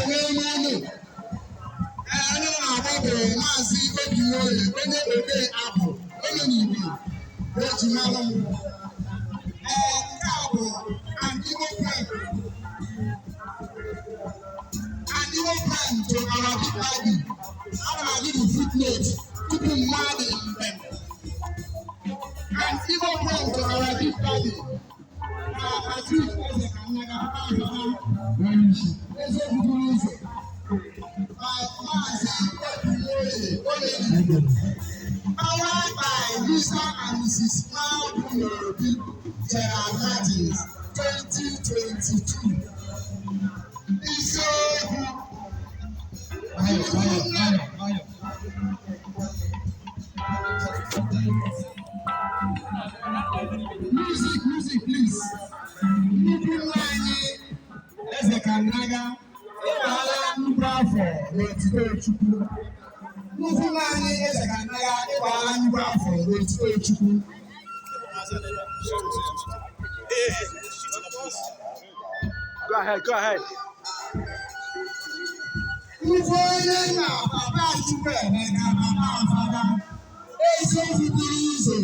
Ekele m unu. Ee, onye m na-agba bụ Maazị Obi Nwoye, onye odee abụ, onye n'Igbo eji mara m. Ee, nke a bụ an Igbo poem. An Igbo poem to our big daddy. Ana m agụ the footnote tupu mmadụ mbem. An Igbo poem to our big daddy. Na Patrick Eze ka nne ga eziokwu buru ụzọ. By Maazị Obi Nwoye, onye Igbo. Powered by Mr. and Mrs. Mabunobi Gerald Martins, 2022. Isiokwu. Nwayọ, nwayọ, nwayọ, nwayọ. Music, music, please. Nnukwu nna anyị Eze Kanaga ịgbaala nnukwu afọ n'otito Chukwu. Nnukwu nna anyị Eze Kanaga ịgbaala nnukwu afọ n'otito Chukwu. Go ahead, go ahead. Nnukwu onye nna Papa Chukwuemeka Papa Afada eziokwu buru ụzọ.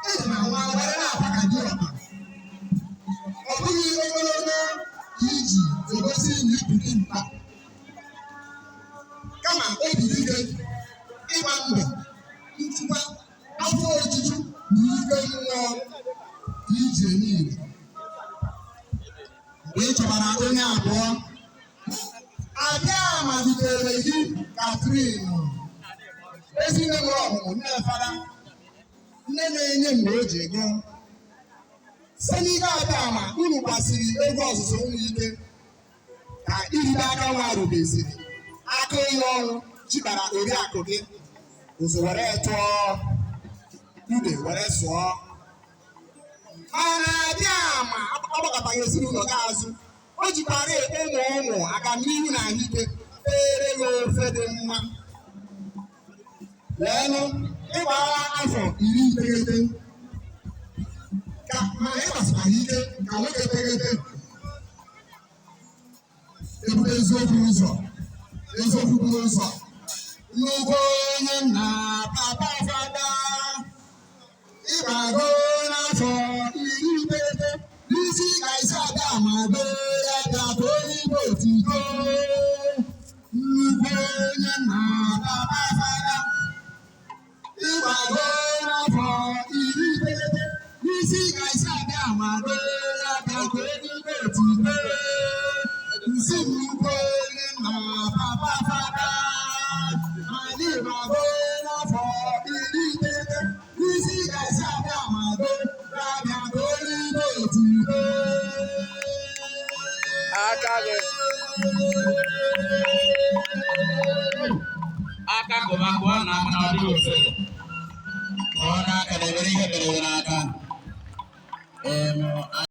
Eji m anwa were na-apa ka diọkpa. Ọ bụghị ogologo iji egosi na ibu dị mkpa. Kama obi ike, ịgba mbọ, nchukwa, afọ ojuju na ike mmụọ ka iji eme ire. Mgbe ị chọbara onye abụọ, abịa malitere gị Katrin. Ezinne mụrụ ọmụmụ nne fada, nne na-enye mgbe o ji ego. Site n'ike abịa ama unu gbasiri egwu ọzụzụ ụmụ ike ka iribe aka nwa rubeziri aka ịlụ ọnwụ jibara oriakụ gị ụzọ were tụọ ude were sụọ. Mana abịa ama agbakọtaghị ezinụlọ gị azụ, o jikwara ụmụ ụmụ agamnihu na ahụike fere gị ofe dị mma. Leenụ, ịgbara afọ 90 ka ma ị gbasikwara ike ka nwoke teghete. Ebube eziokwu ụzọ, eziokwu buru ụzọ. Nnukwu onye nna Papa Fada, ịgbago n'afọ 90 n'isi ka isi abịa ma doo ya bịa ka onye Igbo otito. Nnukwu onye nna Papa Fada, ịgbago n'afọ 90 n'isi ka isi abịa ma doo ya bịa ka onye Igbo otito. Nsi nnukwu onye nna Papa Fada, anyị ịgbago n'afọ 90 n'isi ka isi abịa ma doo ya bịa ka onye Igbo otito. Aka gị. Aka kụba kụọ na aka na ọ dịghị ofele. Kụọ n'aka na-ewere ihe mere n'aka.